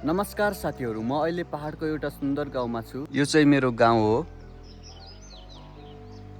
नमस्कार साथीहरू, म अहिले पहाडको एउटा सुन्दर गाउँमा छु। यो चाहिँ मेरो गाउँ हो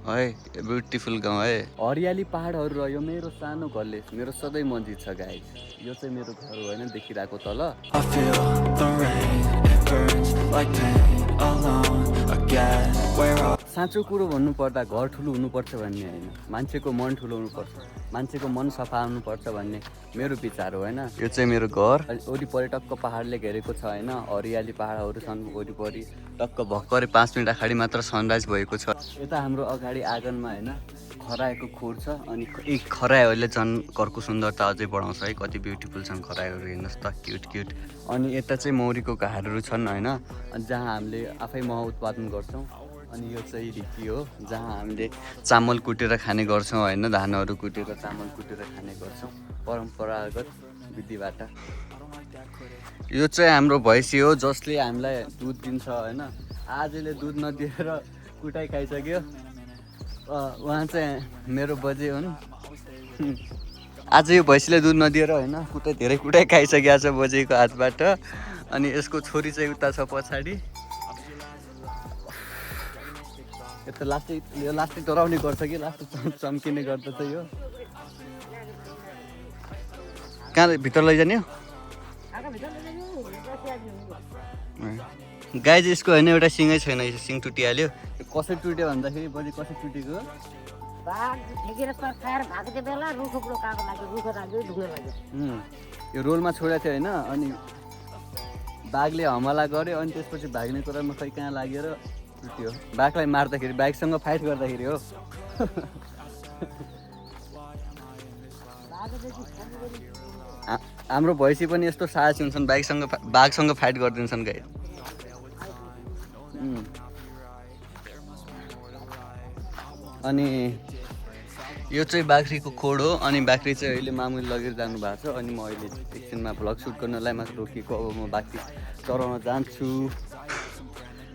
है, ब्युटिफुल गाउँ है। हरियाली पहाडहरू र यो मेरो सानो घरले मेरो सधैँ मन जित्छ गाइस। यो चाहिँ मेरो घर हो हैन, देखिरहेको तल। I feel the rain, it burns like pain alone again. Where are साँचो कुरो भन्नुपर्दा घर ठुलो हुनुपर्छ भन्ने होइन, मान्छेको मन ठुलो हुनुपर्छ, मान्छेको मन सफा हुनुपर्छ भन्ने मेरो विचार हो हैन। यो चाहिँ मेरो घर। वरिपरि टक्क पहाडले घेरेको छ हैन, हरियाली पहाडहरू छन् वरिपरि। टक्क भर्खरै 5 मिनेट अगाडि मात्र सनराइज भएको छ। यता हाम्रो अगाडि आँगनमा हैन खरायोको खोर छ अनि यी खरायोहरूले झन् घरको सुन्दरता अझै बढाउँछ है। कति ब्युटिफुल छन् खरायोहरू, हेर्नुहोस् त, क्युट क्युट। अनि यता चाहिँ मौरीको घारहरू छन् हैन, जहाँ हामीले आफै मह उत्पादन गर्छौँ। अनि यो चाहिँ ढिकी हो जहाँ हामीले चामल कुटेर खाने गर्छौँ हैन, धानहरू कुटेर चामल कुटेर खाने गर्छौँ परम्परागत विधिबाट। यो चाहिँ हाम्रो भैँसी हो जसले हामीलाई दुध दिन्छ हैन। आजले दुध नदिएर कुटाइ खाइसक्यो। उहाँ चाहिँ मेरो बजे हुन्। आज यो भैँसीले दुध नदिएर हैन धेरै कुटाइ खाइसकेको छ बजेको हातबाट। अनि यसको छोरी चाहिँ उता छ पछाडि। यो लास्टै डराउने गर्छ कि लास्ट चम्किने गर्दछ। यो कहाँ भित्र लैजाने हो? गाई चाहिँ यसको होइन, एउटा सिङै छैन, सिङ टुटिहाल्यो। कसरी टुट्यो भन्दाखेरि बजी कसरी टुटेको? यो रोलमा छोडेको थियो होइन, अनि बाघले हमला गर्यो अनि त्यसपछि भाग्ने कुरामा खै कहाँ लागेर टुट्यो। बाघलाई मार्दाखेरि, बाइकसँग फाइट गर्दाखेरि हो। हाम्रो भैँसी पनि यस्तो साहसी हुन्छन्, बाघसँग फाइट गरिदिन्छन् गाई। अनि यो चाहिँ बाख्रीको खोड हो। अनि बाख्री चाहिँ अहिले मामुले लगेर जानु भएको छ। अनि म अहिले एकछिनमा भ्लग सुट गर्नलाई मात्र रोकिएको। अब म बाख्री चराउन जान्छु।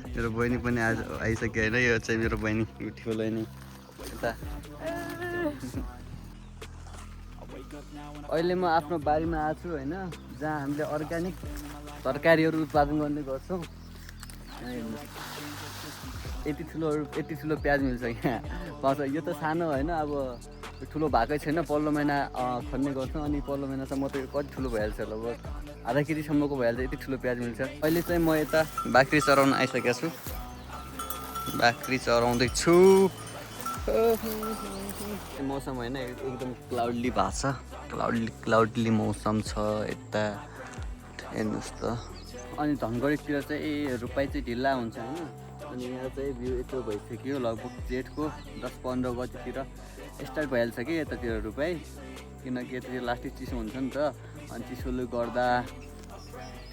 मेरो बहिनी पनि आज आइसक्यो होइन। यो चाहिँ मेरो बहिनी, ब्युटिफुल बहिनी। यता अहिले म आफ्नो बारीमा आएको छु होइन, जहाँ हामीले अर्ग्यानिक तरकारीहरू उत्पादन गर्ने गर्छौँ। यति ठुलो प्याज मिल्छ यहाँ पाउँछ। यो त सानो होइन, अब ठुलो भएकै छैन। पल्लो महिना खन्ने गर्छौँ अनि पल्लो महिनासम्म त कति ठुलो भइहाल्छ, लगभग आधा केजीसम्मको भइहाल्छ। यति ठुलो प्याज मिल्छ। अहिले चाहिँ म यता बाख्री चराउन आइसकेको छु। बाख्री चराउँदैछु। मौसम होइन एकदम क्लाउडली भएको छ, क्लाउडली मौसम छ यता, हेर्नुहोस् त। अनि धनगढीतिर चाहिँ रोपाइ चाहिँ ढिला हुन्छ होइन। अनि यहाँ चाहिँ भ्यू यत्रो भइसक्यो, लगभग जेठको 10-15 गतितिर स्टार्ट भइहाल्छ कि यतातिर रोपाइ, किनकि यतातिर लास्टै चिसो हुन्छ नि त। अनि चिसोले गर्दा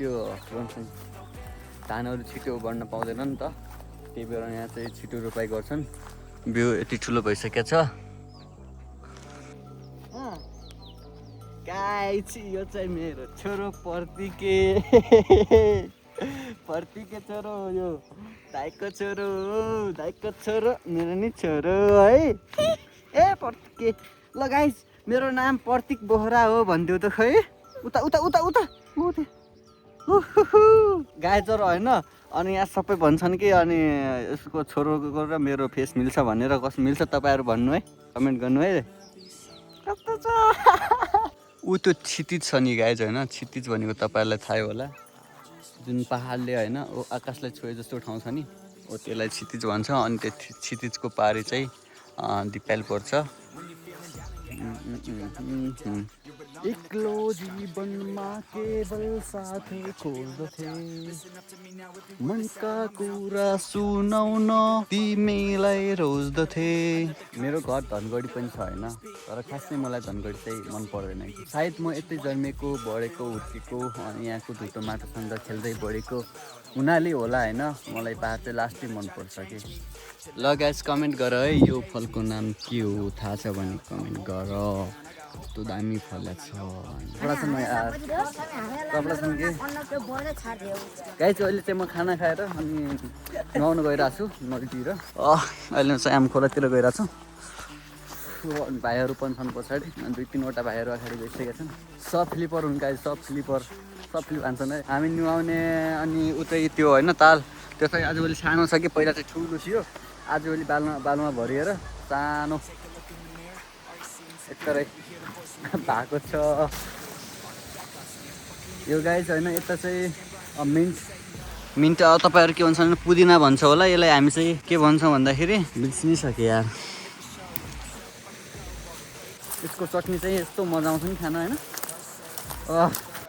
त्यो धानहरू छिटो बढ्न पाउँदैन नि त, त्यही भएर यहाँ चाहिँ छिटो रोपाइ गर्छन्। भ्यू यति ठुलो भइसकेको छ। यो चाहिँ मेरो छोरो पर्तिके। पर्तिके छोरो हो यो, दाइको छोरो हो, दाइको छोरो, मेरो नि छोरो है। ए पर्तिके, ल गाइस मेरो नाम पर्तिक बोहरा हो भनिदेऊ त खै। उता उता उता उता गाई चरो होइन। अनि यहाँ सबै भन्छन् कि अनि यसको छोरोको र मेरो फेस मिल्छ भनेर। कस्तो मिल्छ तपाईँहरू भन्नु है, कमेन्ट गर्नु है। कस्तो छ ऊ त्यो क्षितिज छ नि गाइज होइन, क्षितिज भनेको तपाईँहरूलाई थाहै होला, जुन पहाडले होइन आकाशलाई छोए जस्तो ठाउँ छ नि, हो त्यसलाई क्षितिज भन्छ। अनि त्यो क्षितिजको पारि चाहिँ दिपाल पर्छ। एक्लो जीवनमा केवल साथी खोज्दथे, मनका कुरा सुनाउन तिमीलाई रोज्दथे। मेरो घर धनगढी पनि छ होइन, तर खासै मलाई धनगढी चाहिँ मन पर्दैन। सायद म यतै जन्मेको, बढेको, हुर्केको अनि यहाँको धुतो माटोसँग खेल्दै बढेको हुनाले होला होइन, मलाई पहाड चाहिँ लास्टै मनपर्छ कि। ल गाइस कमेन्ट गर है, यो फलको नाम के हो, थाहा छ भने कमेन्ट गर। कस्तो दामी फलेको छ। गाइस अहिले चाहिँ म खाना खाएर अनि नुहाउनु गइरहेको छु नदीतिर। अहिले चाहिँ आम खोलातिर गइरहेको छु। अनि भाइहरू पनि छन् पछाडि, अनि 2-3वटा भाइहरू अगाडि गइसकेका छन्। सब फ्लिपर हुन् गाइस, सब फ्लिपर सब फिल भान्छन् है हामी नुहाउने अनि उतै त्यो होइन ताल त्यो चाहिँ आजभोलि सानो छ कि पहिला चाहिँ ठुलो थियो आजभोलि बालुवा भरिएर सानो एकतरै भएको छ यो गाइज होइन यता चाहिँ मिन्ट तपाईँहरू के भन्छ भने पुदिना भन्छ होला यसलाई हामी चाहिँ के भन्छौँ भन्दाखेरि बिर्सिसक्यो यार यसको चटनी चाहिँ यस्तो मजा आउँछ नि खान होइन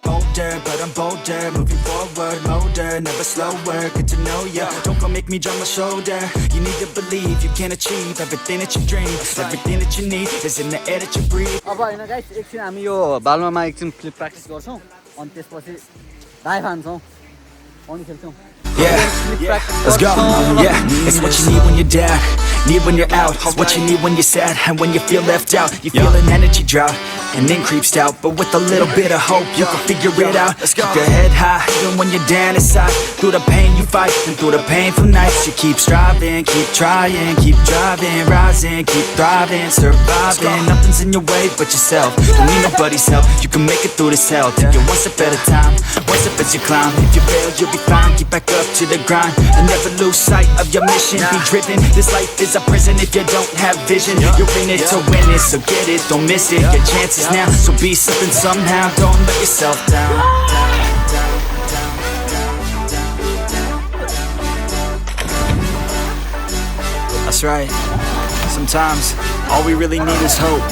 Older, but I'm bolder, moving forward, molder, never slower, good to know ya. Don't go make me drop my shoulder. You need to believe you can achieve everything that you dream. Everything that you need is in the air that you breathe. अब होइन guys एकछिन हामी यो बालुवामा एकछिन flip practice गर्छौँ अनि त्यसपछि dive हान्छौँ अनि खेल्छौँ Yeah, let's go. Yeah, it's what you need when you're down, need when you're out. It's what you need when you're sad and when you feel left out. You feel an energy drought and then creeps out, but with a little bit of hope, you can figure it out. Keep your head high, even when you're down inside. Through the pain you fight, and through the painful nights, you keep striving, keep trying, keep driving, rising, keep thriving, surviving. Nothing's in your way but yourself. Don't need nobody's help. You can make it through this hell. Take it one step at a time, one step as you climb. If you fail, you'll be fine. Get back up to the grind and never lose sight of your mission. Be driven. This life is a prison if you don't have vision. You're in it to win it, so get it, don't miss it. Your chances now, so be something somehow. Don't let yourself down. That's right. Sometimes all we really need is hope.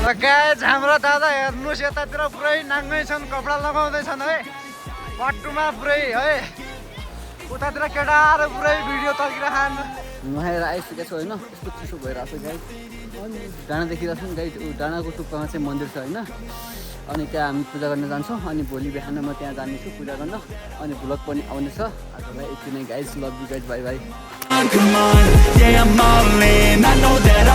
Guys हाम्रो दादा हेर्नुहोस् यतातिर पुरै नाङ्गै छन् कपडा लगाउँदैछन् है पट्टुमा पुरै है उतातिर केटाहरू पुरै भिडियो तर्किरहन् नुहाएर आइसकेको छु होइन यस्तो चिसो भइरहेको छ गाइज अनि डाँडा देखिरहेको छ नि गाइज डाँडाको टुप्पामा चाहिँ मन्दिर छ होइन अनि त्यहाँ हामी पूजा गर्न जान्छौँ अनि भोलि बिहान म त्यहाँ जानेछु पूजा गर्न अनि भ्लग पनि आउनेछ आजलाई यति नै guys love you guys by by Come on, yeah, I'm all in. I know that